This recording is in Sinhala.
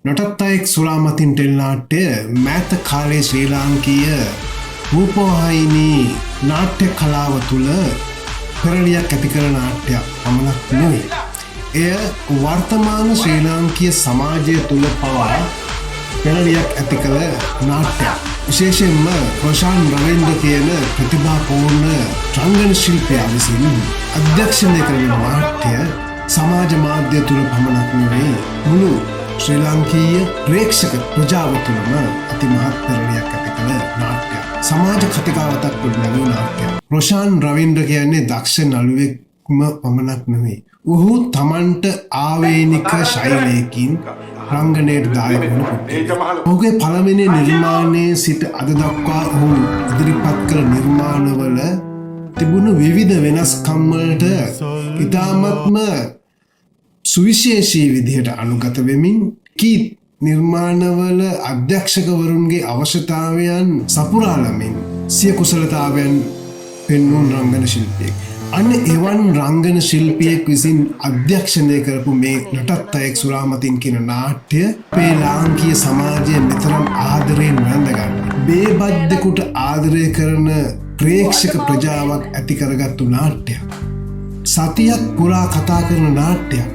නටත් අයෙක් සුරාමතින් ටෙලිනාට්‍ය මෑත කාලයේ ශ්‍රී ලාංකීය රූපවාහිනී නාට්‍ය කලාව තුළ පෙරලියක් ඇති කළ නාට්‍යයක් පමණක් නෙවෙයි. එය වර්තමාන ශ්‍රී ලාංකීය සමාජය තුළ පවා පෙරලියක් ඇති කළ නාට්‍යයක්. විශේෂයෙන්ම රොෂාන් රවීන්ද්‍ර කියන ප්‍රතිභාපූර්ණ රංගන ශිල්පියා විසින් අධ්‍යක්ෂණය කරන නාට්‍ය සමාජ මාධ්‍ය තුළ පමණක් නෙවෙයි, මුළු ශ්‍රී ලාංකීය ප්‍රේක්ෂක ප්‍රජාව තුළම අතිමහත් පෙරලියක් ඇති කළ නාට්‍යයක්. සමාජ කතිකාවතක් ගොඩනැගූ නාට්‍යයක්. රොෂාන් රවීන්ද්‍ර කියන්නේ දක්ෂ නළුවෙක්ම පමණක් නෙවෙයි. ඔහු තමන්ට ආවේනික ශෛලයකින් රංගනයට දායක වන පුද්ගලයෙක්. ඔහුගේ පළවෙනි නිර්මාණයේ සිට අද දක්වා ඔහු ඉදිරිපත් කළ නිර්මාණවල තිබුණු විවිධ වෙනස්කම් වලට ඉතාමත්ම සුවිශේෂී විදිහට අනුගත වෙමින් කී නිර්මාණවල අධ්‍යක්ෂකවරුන්ගේ අවශ්‍යතාවයන් සපුරාලමින් සිය කුසලතාවයන් පෙන්වූ රංගන ශිල්පියෙක්. අන්න එවන් රංගන ශිල්පියෙක් විසින් අධ්‍යක්ෂණය කරපු මේ නටත් අයෙක් සුරාමතින් කියන නාට්‍ය අපේ ලාංකීය සමාජය මෙතරම් ආදරයෙන් වැළඳගන්නේ. බේබද්දෙකුට ආදරය කරන ප්‍රේක්ෂක ප්‍රජාවක් ඇති කරගත්තු නාට්‍යයක්. සතියක් පුරා කතා කරන නාට්‍යයක්.